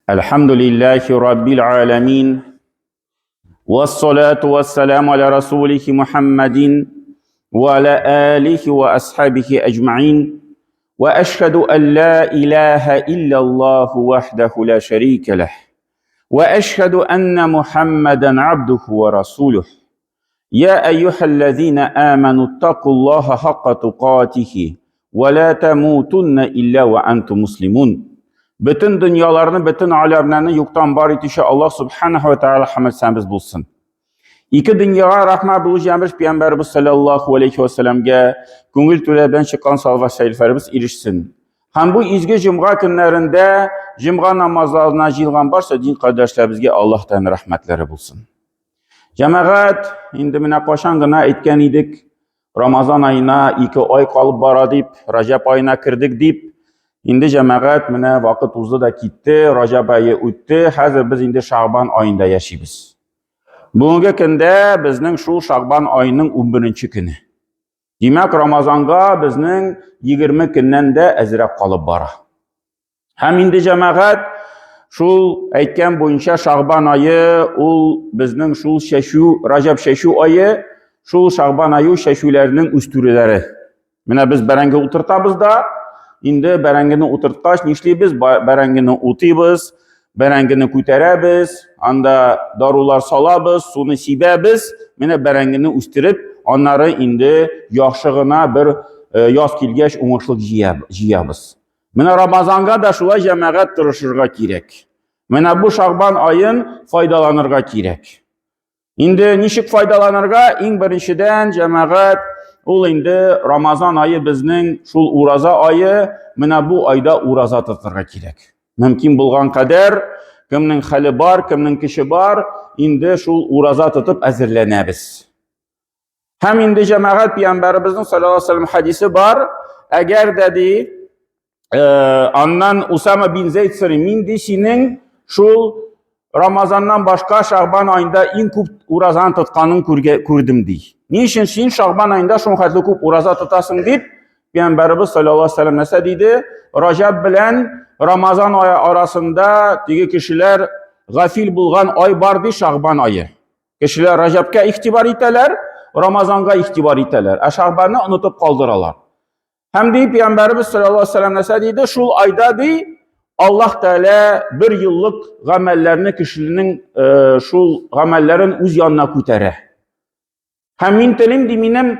الحمد لله رب العالمين والصلاة والسلام على رسوله محمد وعلى آله وأصحابه أجمعين وأشهد أن لا إله إلا الله وحده لا شريك له وأشهد أن محمدا عبده ورسوله يا أيها الذين آمنوا اتقوا الله حق تقاته ولا تموتن إلا وأنتم مسلمون. Бөтен дөньяларны, бөтен аләмнәрне юктан бар итүче Аллаһ субханаһу ва тааля хәмд сәнбез булсын. Ике дөньяга рәхмәт булу җәмеш пәйгамбәрбез саллаллаһу алейхи ва сәлламгә күңел түрәдән чыккан салават шәрифләребез ирешсен. Һәм бу изге җомга көннәрендә җомга намазларына җыелган барча дин кардәшләребезгә Аллаһтан рәхмәтләре булсын. Җәмәгать, инде менә кашан гына әйткән идек, Рамазан аена 2 ай калып бара дип, Раҗәб аена кердек дип. Инде җәмәгать, менә вакыт узды да китте, Раҗәб ае үтте, хәзер без инде Шагбан аенда яшибез. Бүгенге көндә безнең шул Шагбан аеның 11 көне. Димәк, Рамазанга безнең 20 көннән дә әзрәк калып бара. Һәм инде җәмәгать шул әйткән буенча Шагбан ае ул безнең шул чәчү, Раҗәб чәчү ае, шул Шагбан ае чәчүләрнең үстерүләре. Менә без бәрәңге утыртабыз да, инде бәрәңгене утырткач нишлибез? Бәрәңгене утыйбыз, бәрәңгене күтәрәбез, анда дарулар салабыз, суны сибәбез, менә бәрәңгене үстереп, аннары инде яхшы гына бер э, яз килгәч уңышлык җыябыз. Менә Рамазанга да шулай җәмәгать тырышырга кирәк. Менә бу Шагбан аен файдаланырга кирәк. Инде ничек файдаланырга? Иң беренчедән, җәмәгать, ул инде Рамазан ае безнең шул ураза ае, менә бу айда ураза тотарга кирәк. Мөмкин булган кадәр, кемнең хәле бар, кемнең көче бар, инде шул ураза тотып әзерләнәбез. Һәм инде җәмәгать пәйгамбәребезнең саллаллаһу алейһи вәсәлләм хадисе бар, әгәр дә ди, э, аннан Усама бин Зәйд сорый, мин ди синең шул Рамазаннан башка Шагбан аенда иң күп уразаны тотканын күрдем ди. Ни өчен син Шагбан аенда шул хәтле күп ураза тотасың дип, Пәйгамбәребез саллаллаһу алейһи вәсәлләм нәрсә диде? Раҗаб белән Рамазан ае арасында теге кешеләр гафил булган ай бар ди, Шагбан ае. Кешеләр Раҗабка игътибар итәләр, Рамазанга игътибар итәләр, ә Шагбанны онытып калдыралар. Һәм ди Пәйгамбәребез саллаллаһу алейһи вәсәлләм нәрсә диде? Шул айда ди Аллаһ Тәгалә бер еллык гамәлләрне кешенең э, шул гамәлләрен үз янына күтәрә. Һәм мин телим ди минем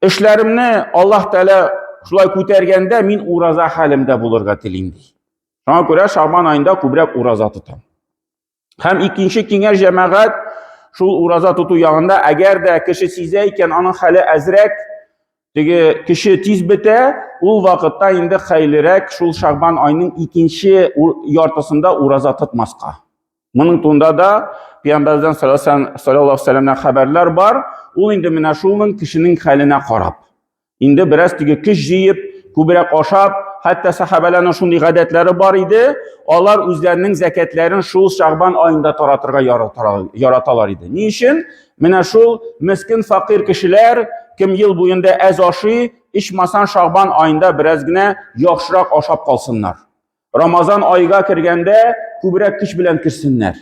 эшләремне Аллаһ Тәгалә шулай күтәргәндә мин ураза хәлемдә булырга телим ди. Шуңа күрә Шагбан аенда күбрәк ураза тотам. Һәм икенче киңәш җәмәгать шул ураза тоту ягында, әгәр дә кеше сизә икән, аның хәле әзрәк, теге кеше тиз бетә, ул вакытта инде хәйлерәк шул Шагбан айның икенче яртысында ураза тотмаска. Моның турында да Пәйгамбәрдән саллаллаһу алейһи вәсәлләмнән хәбәрләр бар. Ул инде менә шулның кешенең хәленә карап. Инде бераз теге көч җыеп, күбрәк ашап, хәтта сахабәләрнең шундый гадәтләре бар иде, алар үзләренең зәкәтләрен шул Шагбан аенда таратырга яраталар иде. Ни өчен? Менә шул мескен факир кешеләр, кем ел буенда әз ашый, ичмасан Шагбан аенда бераз генә яхшырак ашап калсыннар. Рамазан айга кергәндә күбрәк көч белән керсеннәр.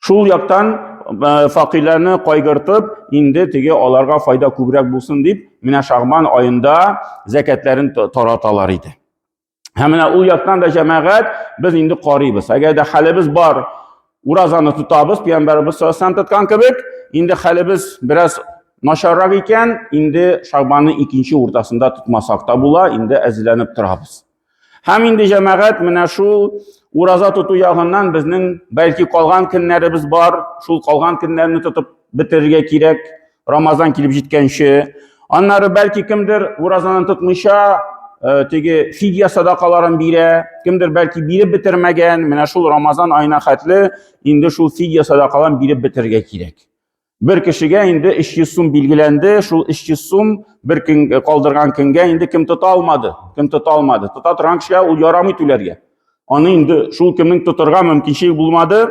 Шул яктан э, факирләрне кайгыртып, инде теге аларга файда күбрәк булсын дип, менә Шагбан аенда зәкәтләрен тараталар иде. Һәм менә ул яктан да җәмәгать без инде карыйбыз. Әгәр дә хәлебез бар, уразаны тотабыз, пәйгамбәребез саллаллаһу тоткан кебек, инде хәлебез бераз начаррак икән, инде Шагбанның икенче уртасында тотмасак та була, инде әзерләнеп торабыз. Һәм инде җәмәгать менә шул ураза тоту ягыннан безнең бәлки калган көннәребез бар, шул калган көннәрне тотып бетерергә кирәк, Рамазан килеп җиткәнче. Аннары бәлки кемдер уразаны тотмыйча, э, теге фидия садакаларын бирә, кемдер бәлки биреп бетермәгән, менә шул Рамазан аена хәтле инде шул фидия садакаларын биреп бетерергә кирәк. Бер кешегә инде 300 сум билгеләнде, шул 300 сум бер көн э, калдырган көнгә инде кем тота алмады, кем тота алмады. Тота торган кешегә ул ярамый түләргә. Аны инде шул кемнең тотырга мөмкинчелек булмады,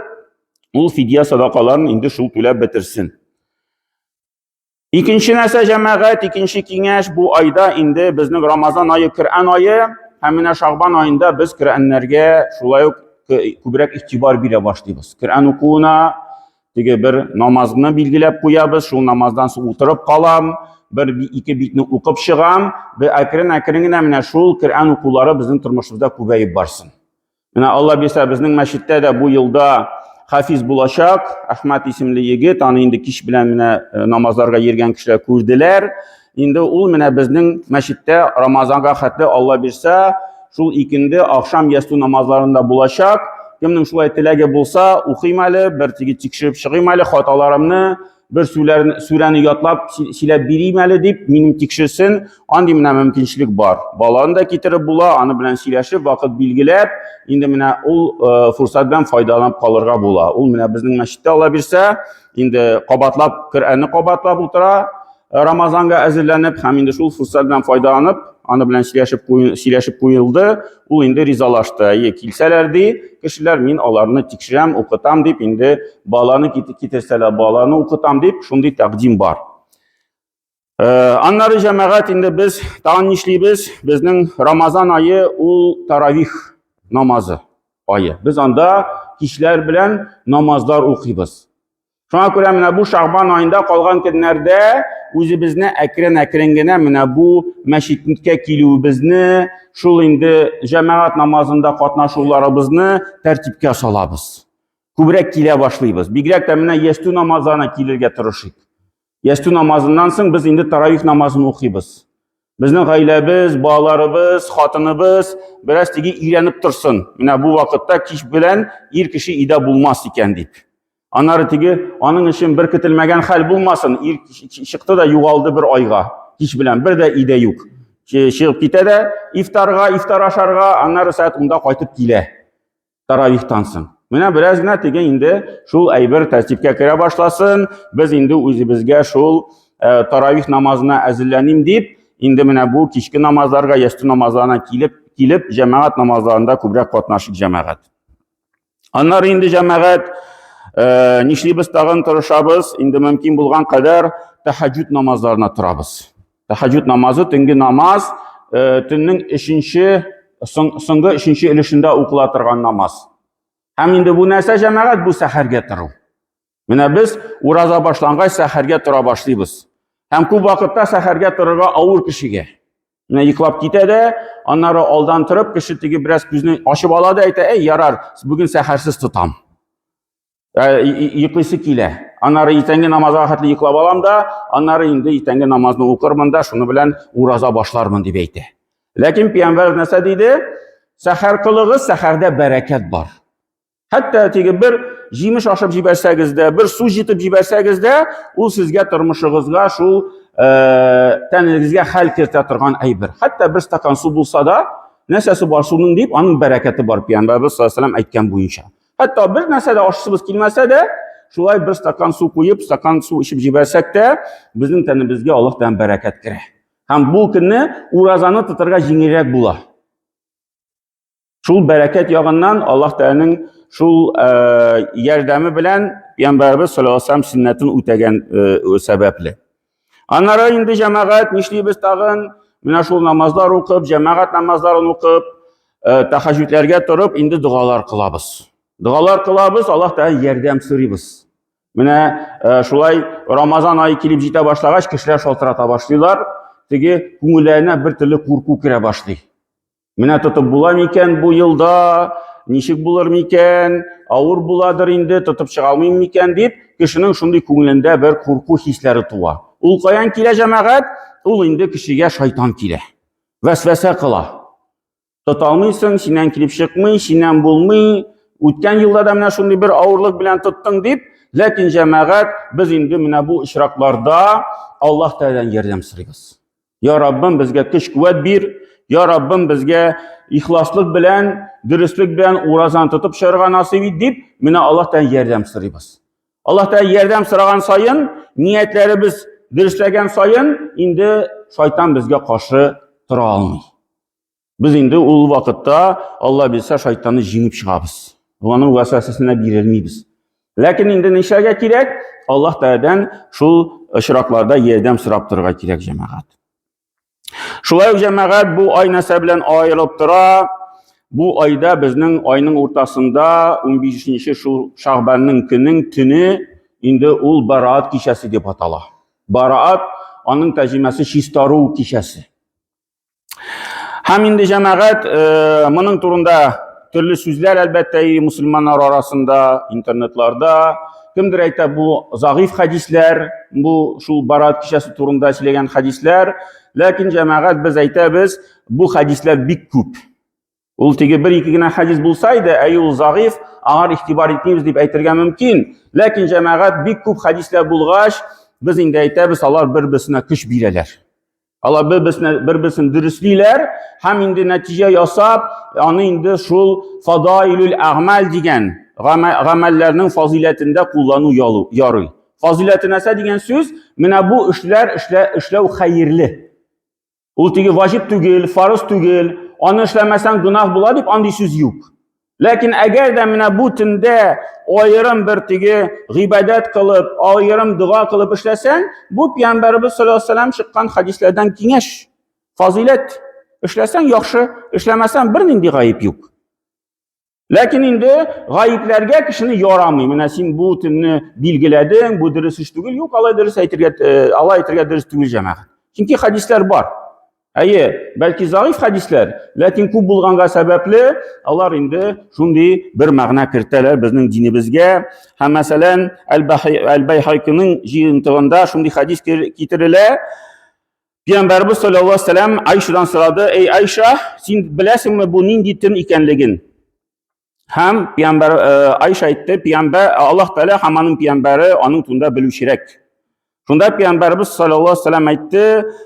ул фидия садакаларын инде шул түләп бетерсен. Икенче нәрсә җәмәгать, икенче киңәш бу айда инде безнең Рамазан ае Коръән ае һәм менә Шагбан аенда без Коръәннәргә шулай ук күбрәк игътибар бирә башлыйбыз. Коръән укуына теге бер намазны билгеләп куябыз, шул намаздан соң утырып калам, бер ике битне укып чыгам, бер әкрен-әкрен генә менә шул Коръән укулары безнең тормышыбызда күбәеп барсын. Менә Алла бирсә, безнең мәчеттә дә бу елда хафиз булачак. Әхмәт исемле егет, аны инде кич белән менә намазларга йөргән кешеләр күрделәр. Инде ул менә безнең мәчеттә Рамазанга хәтле Алла бирсә, шул икенде ахшам ястү намазларында булачак. Кемнең шулай теләге булса, укыйм әле, бер теге тикшереп чыгыйм әле хаталарымны, бер сүләрне, сүрәне ятлап сөйләп бирим әле дип, минем тикшерсен, андый менә мөмкинчелек бар. Баланы да китереп була, аны белән сөйләшеп, вакыт билгеләп, инде менә ул фурсат белән файдаланып калырга була. Ул менә безнең мәчеттә Алла бирсә, инде кабатлап Коръәнне кабатлап утыра, Рамазанга әзерләнеп һәм инде шул фурсат белән файдаланып, аны белән сөйләшеп сөйләшеп куелды, ул инде ризалашты. Әйе, килсәләр ди, кешеләр, мин аларны тикшерәм, укытам дип, инде баланы китерсәләр, баланы укытам дип, шундый тәкъдим бар. Аннары җәмәгать инде без тагын нишлибез? Безнең Рамазан ае ул таравих намазы ае. Без анда кичләр белән намазлар укыйбыз. Шуңа күрә менә бу Шагбан аенда калган көннәрдә үзебезне әкрен-әкрен генә менә бу мәчеткә килүебезне, шул инде җәмәгать намазында катнашуларыбызны тәртипкә салабыз. Күбрәк килә башлыйбыз. Бигрәк тә менә ястү намазына килергә тырышыйк. Ястү намазыннан соң без инде таравих намазын укыйбыз. Безнең гаиләбез, балаларыбыз, хатыныбыз бераз теге өйрәнеп торсын. Менә бу вакытта кич белән ир кеше өйдә булмас икән дип. Аннары теге аның өчен бер көтелмәгән хәл булмасын. Ир чыкты да югалды бер айга. Кич белән бер дә өйдә юк. Чыгып китә дә ифтарга, ифтар ашарга, аннары сәгать 10-да кайтып килә. Таравихтан соң. Менә бераз гына теге инде шул әйбер тәртипкә керә башласын. Без инде үзебезгә шул таравих намазына әзерләним дип, инде менә бу кичке намазларга, ястү намазларына килеп, килеп җәмәгать намазларында күбрәк катнашыйк җәмәгать. Аннары инде җәмәгать нишлибез тагын тырышабыз, инде мөмкин булган кадәр тәһәҗҗүд намазларына торабыз. Тәһәҗҗүд намазы төнге намаз, төннең өченче соңгы өченче өлешендә укыла торган намаз. Һәм инде бу нәрсә җәмәгать, бу сәхәргә тору. Менә без ураза башлангач сәхәргә тора башлыйбыз. Һәм күп вакытта сәхәргә торырга авыр кешегә. Менә йоклап китә дә, аннары алдан торып, кеше теге бераз күзне ачып ала да әйтә, әй, ярар, бүген сәхәрсез тотам. Йоклыйсы килә. Аннары иртәнге намазга хәтле йоклап алам да, аннары инде иртәнге намазны укырмын да, шуны белән ураза башлармын дип әйтә. Ләкин пәйгамбәр нәрсә диде? Сәхәр кылыгыз, сәхәрдә бәрәкәт бар. Хәтта теге бер җимеш ашап җибәрсәгез дә, бер су җитеп җибәрсәгез дә, ул сезгә тормышыгызга шул тәнегезгә хәл кертә торган әйбер. Хәтта бер стакан су булса да, нәрсәсе бар суның дип, аның бәрәкәте бар Пәйгамбәрбез саллаллаһу алейһи әйткән буенча. Хәтта бер нәрсә дә ашысыбыз килмәсә дә, шулай бер стакан су куеп, стакан су эчеп җибәрсәк тә, безнең тәнебезгә Аллаһтан бәрәкәт керә. Һәм бу көнне уразаны тотарга җиңелрәк була. Шул бәрәкәт ягыннан Аллаһ Тәгаләнең шул ярдәме белән Пәйгамбәребез саллаллаһу алейһи вәсәлләм сөннәтен үтәгән сәбәпле. Аннары инде җәмәгать нишлибез тагын? Менә шул намазлар укып, җәмәгать намазларын укып, тәһәҗҗүдләргә торып, инде догалар кылабыз. Догалар кылабыз, Аллаһ Тәгалә ярдәм сорыйбыз. Менә шулай Рамазан ае килеп җитә башлагач, кешеләр шалтырата башлыйлар. Теге күңелләренә бер төрле курку керә башлый. Менә тотып була микән бу елда, ничек булыр микән, авыр буладыр инде, тотып чыга алмыйм микән дип, кешенең шундый күңелендә бер курку хисләре туа. Ул каян килә җәмәгать? Ул инде кешегә шайтан килә. Вәсвәсә кыла. Тота алмыйсың, синнән килеп чыкмый, синнән булмый. Үткән елда да менә шундый бер авырлык белән тоттың дип, ләкин җәмәгать, без инде менә бу очракларда Аллаһ Тәгаләдән ярдәм сорыйбыз. Я Раббым, безгә көч-куәт бир. Я Раббым, безгә ихласлык белән, дөреслек белән уразаны тотып чыгарга насыйп ит дип, менә Аллаһтан ярдәм сорыйбыз. Аллаһтан ярдәм сораган саен, ниятләребез дөресләгән саен, инде шайтан безгә каршы тора алмый. Без инде ул вакытта Алла бирсә шайтанны җиңеп чыгабыз. Аның вәсвәсәсенә бирелмибез. Ләкин инде нишләргә кирәк? Аллаһ Тәгаләдән шул очракларда ярдәм сорап торырга кирәк, җәмәгать. Шулай ук җәмәгать бу ай нәрсә белән аерылып тора? Бу айда безнең айның уртасында 15 шул Шагбанның көнең төне инде ул Бараат кичәсе дип атала. Бараат аның тәрҗемәсе чистару кичәсе. Һәм инде җәмәгать э, моның турында төрле сүзләр әлбәттә мусульманнар арасында, интернетларда. Кемдер әйтә, бу загыйф хәдисләр, бу шул Бараат кичәсе турында сөйләгән хәдисләр. Ләкин җәмәгать без әйтәбез, бу хәдисләр бик күп. Ул теге бер-ике генә хәдис булса иде, әй ул загыйф, аңар игътибар итмибез дип әйтергә мөмкин. Ләкин җәмәгать бик күп хәдисләр булгач, без инде әйтәбез, алар бер-берсенә көч бирәләр. Алар бер-берсенә бер-берсен дөреслиләр һәм инде нәтиҗә ясап, аны инде шул фадаилул әгъмал дигән гамәлләрнең фазыйләтендә куллану ярый. Фазыйләте нәрсә дигән сүз? Менә бу эшләр эшләү хәерле. Ул теге ваҗиб түгел, фарыз түгел, аны эшләмәсәң гөнаһ була дип андый сүз юк. Ләкин әгәр дә менә бу төндә аерым бер теге гыйбадәт кылып, аерым дога кылып эшләсәң, бу пәйгамбәребез саллаллаһу алейһи вәсәлләм чыккан хәдисләрдән киңәш, фазыйләт. Эшләсәң яхшы, эшләмәсәң бернинди гаеп юк. Ләкин инде гаепләргә кешене ярамый. Менә син бу төнне билгеләдең, бу дөрес эш түгел. Юк, алай дөрес әйтергә, э, алай әйтергә дөрес түгел, җәмәгать. Чөнки хәдисләр бар. Әйе, бәлки заиф хәдисләр, ләкин күп булганга сәбәпле, алар инде шундый бер мәгънә кертәләр безнең динебезгә. Һәм мәсәлән, Әл-Байһакиның җыентыгында шундый хәдис китерелә. Пәйгамбәрбез саллаллаһу алейһи вәсәлләм Айшадан сорады: "Эй Айша, син беләсеңме бу нинди төн икәнлеген?" Һәм пәйгамбәр э, Айша әйтте: "Пәйгамбәр Аллаһ Тәгалә һәм аның пәйгамбәре аның турында белүчерәк." Шунда пәйгамбәрбез саллаллаһу алейһи вәсәлләм әйтте: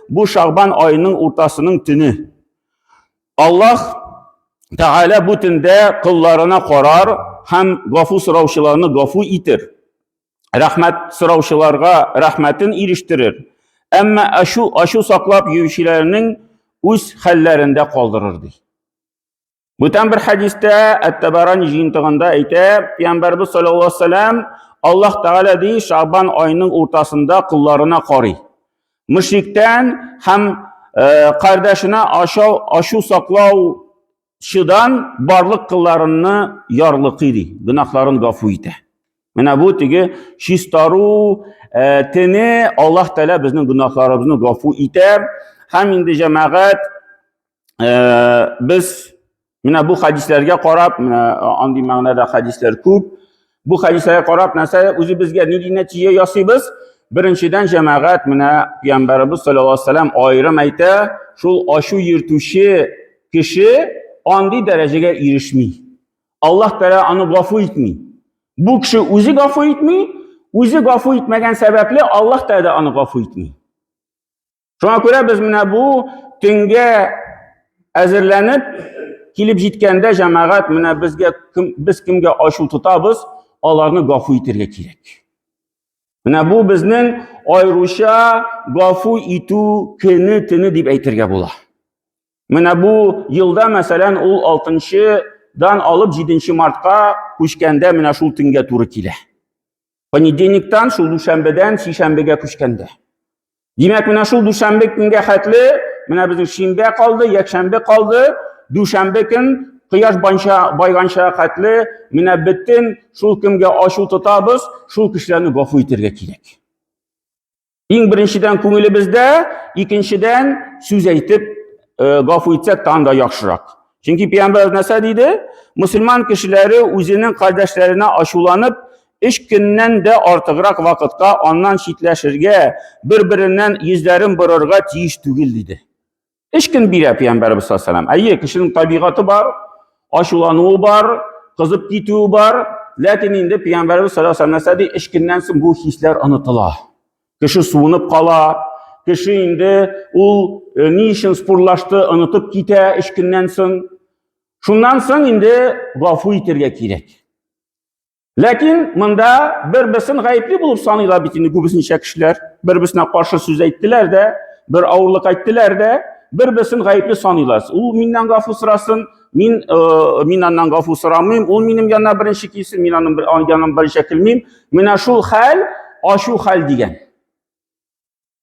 "Бу Шагбан аеның уртасының төне. Аллаһ Тәгалә бу төндә колларына карар һәм гафу сораучыларны гафу итер. Рәхмәт сораучыларга рәхмәтен ирештерер, әмма ачу, ачу саклап йөрүчеләрнең үз хәлләрендә калдырыр ди. Бүтән бер хәдистә Әт-Табарани җыентыгында әйтә, Пәйгамбәрбез саллаллаһу алейһи вәсәлләм Аллаһ Тәгалә ди, Шабан аеның уртасында колларына карый. Мөшриктән һәм э, кардәшенә ашу, ашу саклау чыдан барлык кылларынны ярлыкый ди, гөнаһларын гафу итә. Менә бу теге чистару э, тене Аллаһ Тәгалә безнең гөнаһларыбызны гафу итә. Һәм инде җәмәгать э, без менә бу хәдисләргә карап, менә андый мәгънәдә хәдисләр күп. Бу хәдисләргә карап нәрсә үзебезгә нинди нәтиҗә ясыйбыз? Беренчедән җәмәгать менә Пәйгамбәребез саллаллаһу алейһи вәсәлләм аерым әйтә, шул ачу йөртүче кеше андый дәрәҗәгә ирешми. Аллаһ Тәгалә аны гафу итми. Бу кеше үзе гафу итми, үзе гафу итмәгән сәбәпле Аллаһ Тәгалә аны гафу итми. Шуңа күрә без менә бу төнгә әзерләнеп килеп җиткәндә җәмәгать менә безгә кем, без кемгә ачу тотабыз, аларны гафу итәргә кирәк. Менә бу безнең аеруча гафу итү көне төне дип әйтергә була. Менә бу елда, мәсәлән, ул 6-дан алып 7 мартка күчкәндә менә шул төнгә туры килә. Понедельниктан шул дүшәмбедән сишәмбегә күчкәндә. Димәк, менә шул дүшәмбе көнгә хәтле, менә безнең шимбә калды, якшәмбе калды, дүшәмбе көн кояш банча байганча хәтле, менә бөтен шул кемгә ачу тотабыз, шул кешеләрне гафу итәргә кирәк. Иң беренчедән күңелебездә, икенчедән сүз әйтеп э, гафу итсәк тагын да яхшырак. Чөнки пәйгамбәрбез нәрсә диде? Мусульман кешеләре үзенең кардәшләренә ачуланып, өч көннән дә артыграк вакытка аннан читләшергә, бер-береннән йөзләрен борырга тиеш түгел диде. Өч көн бирә пәйгамбәрбез саллаллаһу алейһи Әйе, кешенең табигате бар, ачулануы бар, кызып китүе бар, ләкин инде пәйгамбәрбез саллаллаһу алейһи нәрсә ди? Өч көннән соң бу хисләр онытыла. Кеше суынып кала, кеше инде ул э, ни өчен спорлашты, онытып китә өч көннән соң. Шуннан соң инде гафу итәргә кирәк. Ләкин монда бер-берсен гаепле булып саныйлар бит инде күбесенчә кешеләр. Бер-берсенә каршы сүз әйттеләр дә, бер авырлык әйттеләр дә, бер-берсен гаепле саныйлар. Ул миннән гафу сорасын, мин э, мин аннан гафу сорамыйм, ул минем янына беренче килсен, мин аның янына беренче килмим. Менә шул хәл ачу хәл дигән.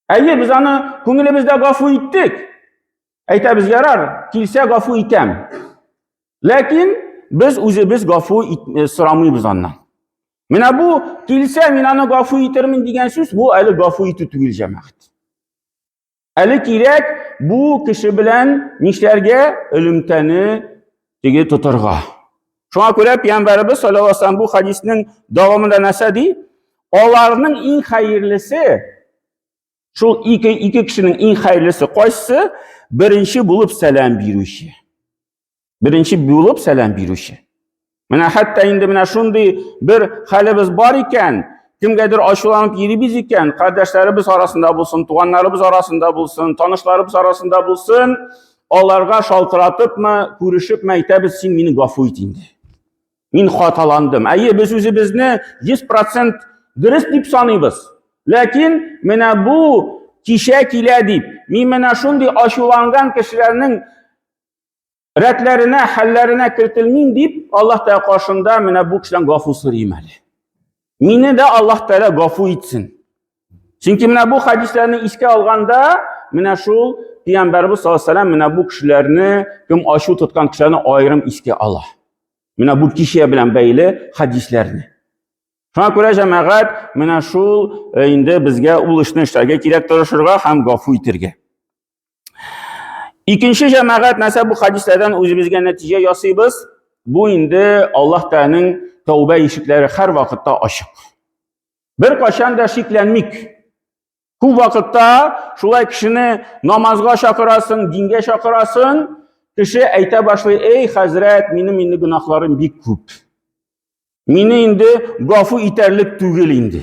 Әйе, без аны күңелебездә гафу иттек. Әйтәбез, ярар, килсә гафу итәм. Ләкин без үзебез гафу сорамыйбыз аннан. Менә бу килсә, мин аны гафу итермен дигән сүз, бу әле гафу итү түгел, җәмәгать. Әле кирәк бу кеше белән нишләргә? Элемтәне теге тотарга. Шуңа күрә Пәйгамбәребез саллаллаһу алейһи вәсәлләм бу хадиснең дәвамында нәрсә ди? Аларның иң хәерлесе шул ике кешенең иң хәерлесе кайсы? Беренче булып сәлам бирүче. Беренче булып сәлам бирүче. Менә хәтта инде менә шундый бер хәлебез бар икән, кемгәдер ачуланып йөрибез икән, кардәшләребез арасында булсын, туганнарыбыз арасында булсын, танышларыбыз арасында булсын, аларга шалтыратыпмы, күрешепме әйтәбез, син мине гафу ит инде. Мин хаталандым. Әйе, без үзебезне 100% дөрес дип саныйбыз. Ләкин менә бу кичә килә дип, мин менә шундый ачуланган кешеләрнең рәтләренә, хәлләренә кертелмим дип, Аллаһ Тәгалә каршында менә бу кешедән гафу сорыйм әле. Мине дә Аллаһ Тәгалә гафу итсен. Чөнки менә бу хәдисләрне искә алганда, менә шул Пәйгамбәрбез саллаллаһу алейһи вәсәлләм менә бу кешеләрне, кем ачу тоткан кешеләрне аерым искә ала. Менә бу кичә белән бәйле хәдисләрне. Шуңа күрә җәмәгать менә шул инде безгә ул эшне эшләргә кирәк, тырышырга һәм гафу итәргә. Икенче җәмәгать нәрсә бу хәдисләрдән үзебезгә нәтиҗә ясыйбыз? Бу инде Аллаһ Тәгаләнең тәүбә ишекләре һәр вакытта ачык. Бер кайчан да шикләнмик. Күп вакытта шулай кешене намазга чакырасың, дингә чакырасың, кеше әйтә башлый: "Эй, хәзрәт, минем инде гөнаһларым бик күп. Мине инде гафу итәрлек түгел инде.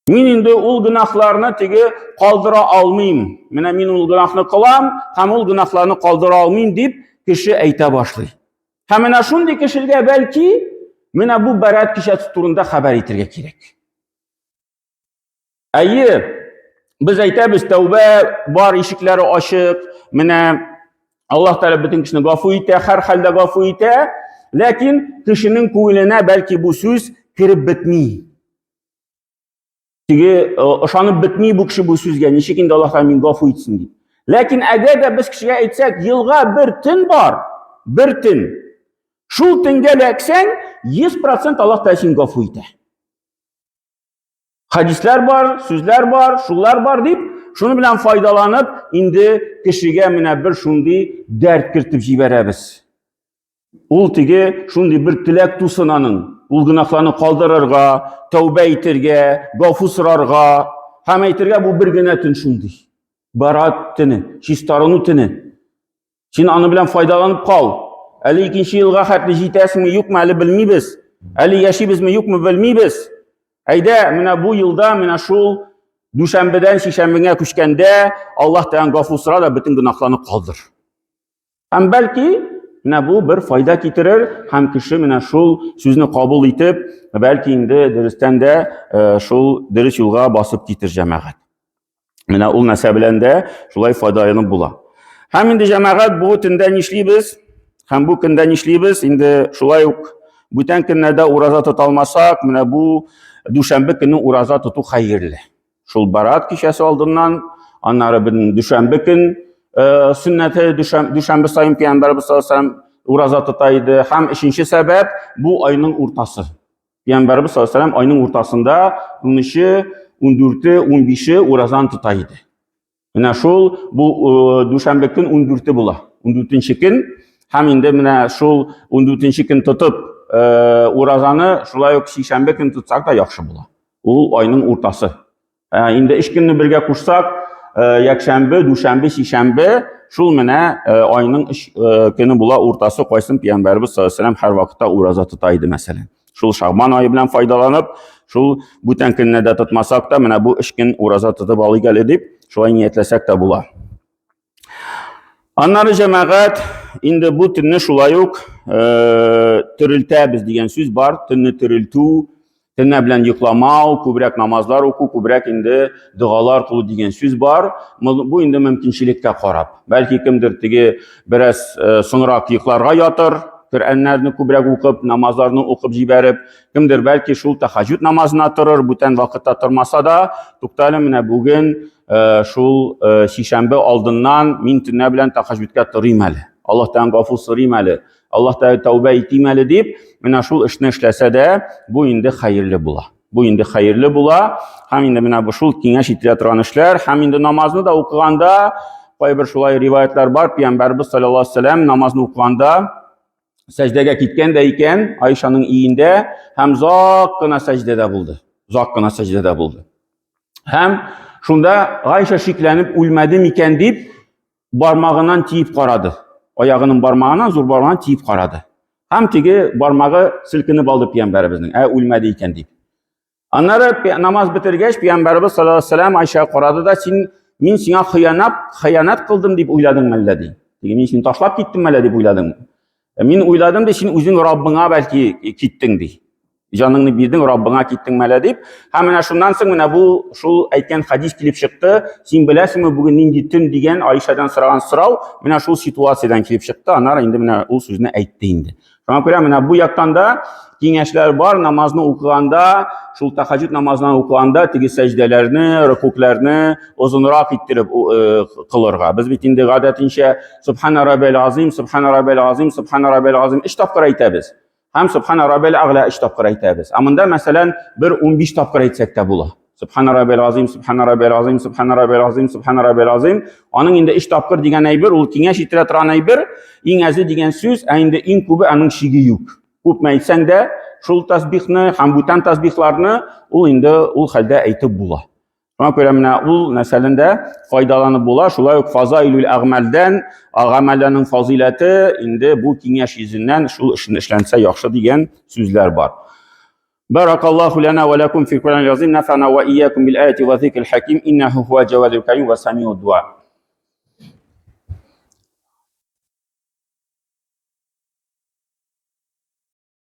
Мин инде ул гөнаһларны теге калдыра алмыйм. Менә мин ул гөнаһны кылам һәм ул гөнаһларны калдыра алмыйм дип кеше әйтә башлый. Һәм менә шундый кешегә бәлки менә бу бәрәт кичәсе турында хәбәр итәргә кирәк. Әйе, без әйтәбез, тәүбә бар, ишекләре ачык, менә Аллаһ Тәгалә бөтен кешене гафу итә, һәр хәлдә гафу итә, ләкин кешенең күңеленә бәлки бу сүз кереп бетми. Теге ышанып бетми бу кеше бу сүзгә, ничек инде Аллаһ Тәгалә мин гафу итсен дип. Ләкин әгәр дә без кешегә әйтсәк, елга бер төн бар, бер төн. Шул төнгә эләксәң, 100% Аллаһ Тәгалә сине гафу итә. Хадисләр бар, сүзләр бар, шулар бар дип, шуны белән файдаланып, инде кешегә менә бер шундый дәрт кертеп җибәрәбез. Ул теге шундый бер теләк тусын аның. Ул гөнаһларны калдырырга, тәүбә итергә, гафу сорарга һәм әйтергә бу бер генә төн шундый. Барат төне, чистарыну төне. Син аны белән файдаланып кал. Әле икенче елга хәтле җитәсеңме, юкмы, әле белмибез. Әле яшибезме, юкмы, белмибез. Әйдә, менә бу елда менә шул дүшәмбедән сишәмбегә күчкәндә Аллаһ Тәгаләдән гафу сора да бөтен гөнаһларны калдыр. Һәм бәлки менә бу бер файда китерер һәм кеше менә шул сүзне кабул итеп, бәлки инде дөрестән дә шул дөрес юлга басып китер җәмәгать. Менә ул нәрсә белән дә шулай файдаланып була. Һәм инде җәмәгать бу төндә нишлибез? Һәм бу көндә нишлибез? Инде шулай ук бүтән көннәрдә ураза тота алмасак, менә бу дүшәмбе көнне ураза тоту хәерле. Шул Барат кичәсе алдыннан, аннары бер дүшәмбе көн сөннәте дүшәмбе саен пәйгамбәрбез саллаллаһу алейһи ураза тота иде. Һәм өченче сәбәп бу айның уртасы. Пәйгамбәрбез саллаллаһу алейһи айның уртасында 13-е, 14-е, 15-е уразаны тота иде. Менә шул бу дүшәмбе көн 14-е була. 14-нче көн һәм инде менә шул 14-нче көн тотып уразаны шулай ук сишәмбе көн тотсак та яхшы була. Ул айның уртасы. Инде өч көнне бергә кушсак, якшәмбе, дүшәмбе, сишәмбе, шул менә айның өч көне була уртасы, кайсын пәйгамбәрбез саллаллаһу алейһи вәсәлләм һәр вакытта ураза тота иде, мәсәлән. Шул Шагбан ае белән файдаланып, шул бүтән көнне дә тотмасак та, менә бу өч көн ураза тотып алыйк әле дип, шулай ниятләсәк тә була. Аннары җәмәгать, инде бу төнне шулай ук терелтәбез дигән сүз бар. Төнне терелтү, төнне белән йокламау, күбрәк намазлар уку, күбрәк инде догалар кылу дигән сүз бар. Бу инде мөмкинчелеккә карап. Бәлки кемдер теге бераз соңрак йокларга ятыр, Коръәннәрне күбрәк укып, намазларны укып җибәреп, кемдер бәлки шул тәһәҗҗүд намазына торыр, бүтән вакытта тормаса да, туктале менә бүген шул сишәмбе алдыннан мин төнлә белән тәһәҗҗүдкә торыйм әле. Аллаһтан гафу сорыйм әле, Аллаһта тәүбә итим әле дип, менә шул эшне эшләсә дә, бу инде хәерле була. Бу инде хәерле була. Һәм инде менә бу шул киңәш ителә торган эшләр, һәм инде намазны да укыганда кайбер шулай риваятлар бар, пәйгамбәрбез саллаллаһу алейһи вәсәлләм намазны укыганда сәҗдәгә киткән дә икән Айшаның өендә һәм зак кына сәҗдәдә булды. Зак кына сәҗдәдә булды. Һәм шунда Айша шикләнеп үлмәде микән дип бармагыннан тиеп карады. Аягының бармагыннан, зур бармагыннан тиеп карады. Һәм теге бармагы селкенеп алды пәйгамбәребезнең. Ә үлмәде икән дип. Аннары намаз бетергәч, пәйгамбәребез саллаллаһу алейһи вәсәлләм Айшага карады да, син мин сиңа хыянат, хыянат кылдым дип уйладың мәллә ди. Теге мин сине ташлап киттем мәллә дип уйладың. Э, мин уйладым ди, син үзең Раббыңа бәлки киттең ди. Җаныңны бирдең, Раббыңа киттең мәллә дип. Һәм менә шуннан соң менә бу шул әйткән хадис килеп чыкты. Син беләсеңме бүген нинди төн дигән Айшадан сораган сорау менә шул ситуациядән килеп чыкты. Аннары инде менә ул сүзне әйтте инде. Шуңа күрә менә бу яктан да киңәшләр бар, намазны укыганда, шул тәһәҗҗүд намазын укыганда теге сәҗдәләрне, рөкүкләрне озынрак иттереп э, кылырга. Без бит инде гадәтенчә Субхана раббил азим, Субхана раббил азим, Субхана раббил азим өч тапкыр әйтәбез. Һәм Субхана раббил әгъла өч тапкыр әйтәбез. Ә монда мәсәлән бер 15 тапкыр әйтсәк тә була. Субхана раббил азим, Субхана раббил азим, Субхана раббил азим, Субхана раббил азим. Аның инде өч тапкыр дигән әйбер, ул киңәш ителә торган әйбер, иң әзе дигән сүз, ә инде иң күбе аның чиге юк. Күпме әйтсәң дә, шул тасбихны һәм бүтән тасбихларны ул инде ул хәлдә әйтеп була. Шуңа күрә менә ул нәрсәдән дә файдаланып була. Шулай ук фазаилүл әгъмәлдән, гамәлләрнең фазыйләте инде бу киңәш йөзеннән шул эшне эшләнсә яхшы дигән сүзләр бар. بارك الله لنا ولكم في القرآن العظيم نفعنا وإياكم بالآية والذكر الحكيم إنه هو جواد الكريم وسميع الدعاء.